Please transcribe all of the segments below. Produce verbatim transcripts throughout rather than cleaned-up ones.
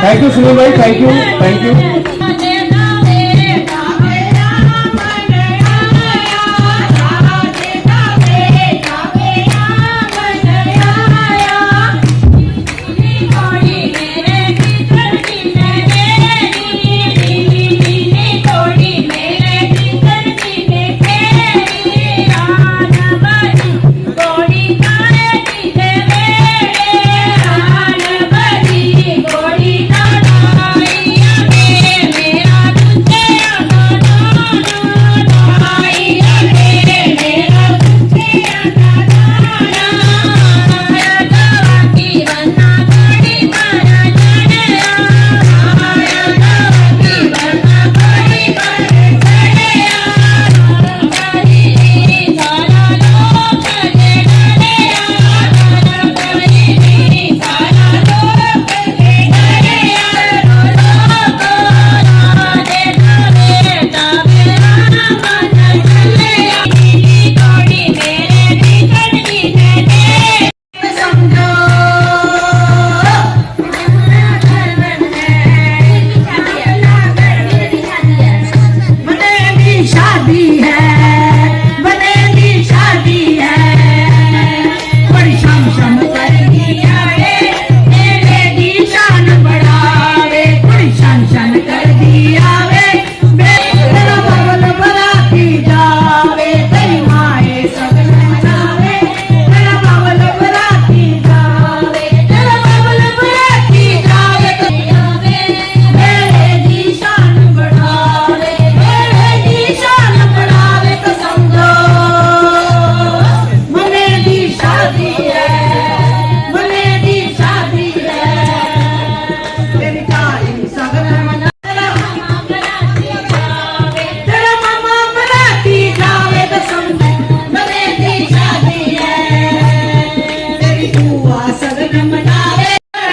Thank U Sunil भाई, thank U, thank U. शादी है, बने दी शादी है, बड़ी शम शम करदी आवे, मेरे दी शान बढ़ावे, बड़ी शम शम करदी आवे, मेरा बाबल बराती जावे, तेरी माए सगन मनावे, मेरा बाबल बराती जावे, तेरा बाबल बराती जावे, तेरी आवे, मेरे दी शान बढ़ावे, मेरे दी शान बढ़ावे, कसम दो, मने दी शादी है, मने दी शादी है, तेरी तारीफ सगन मना। तेरा मामा बराती जावे तो समझ, मने दी शादी है। तेरी बुआ सगन मनावे।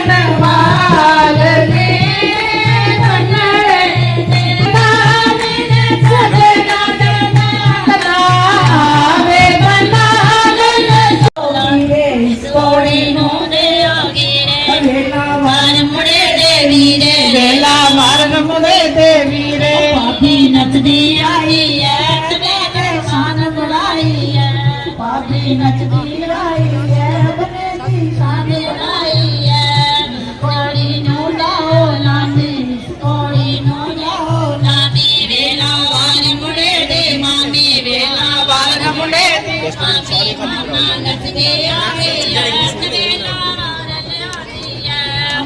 नवाल ने बनड़े, नवाल ने सगन मनावे, नवाल ने। कोड़ी नूं दे आगे रे, वेला वार मुड़े दे वीरे, वेला वार मुड़े दे वीरे। भाभी नचदी आई है, तेरे शान बढ़ाई है। भाभी नचदी आई है, बने दी शान बढ़ाई है। कोड़ी नूं लाओ नानी, कोड़ी नूं लाओ नानी, वेला वार मुड़े दे मामी, वेला वार मुड़े दे मामी, मामा नचदे आवे, नचदे नाल आवे,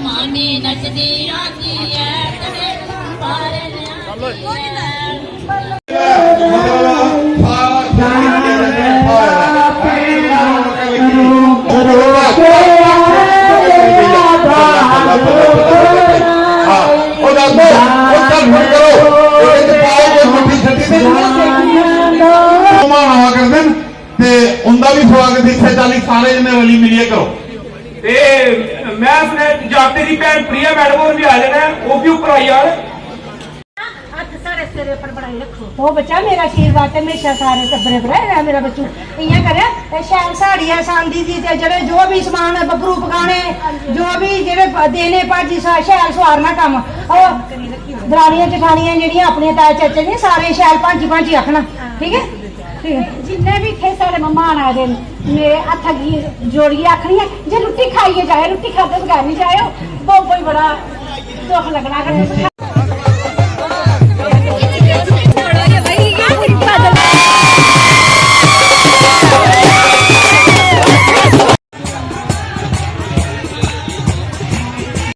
मामी नचदी आंदी है, नचदे बारे ने आंदी है। मेहमान आवा करदे न ते उंदा भी स्वागत इस्सै चाल्ली सारे जने रली मिलियै करो। ते मैं सुनेआ जागते दी भैन प्रिया मैडम होर बी आए दे न, ओह् बी उप्पर आई जान। हत्थ साढ़े सिरै पर बनाई रक्खो। ओ बच्चा, मेरा आशीर्वाद ते म्हेशां सारे टब्बरै पर र'वै, मेरा बच्चू। इ'यां करै, ते शैल साड़ी ऐ सांदी दी, ते जेह्ड़े जो बी समान ऐ, बब्बरू पकाने, जो बी जेह्ड़े प-, देने भाजी सा-, शैल सोआरना कम्म। ओ दरानियां जठानियां जेह्ड़ियां अपनियां ताए चाचे दियां, सारे शैल भांजी भांजी आखना, ठीक ऐ? ठीक ऐ। जिन्ने बी इत्थै साढ़े मम्मान आए दे न, मेरे हत्था गी जोड़ियै आखनी ऐ जे रुट्टी खाइयै जाएओ, रुट्टी खाद्धे बगैर निं जाएओ। बब्बै गी बड़ा दुख लग्गना अगर तुस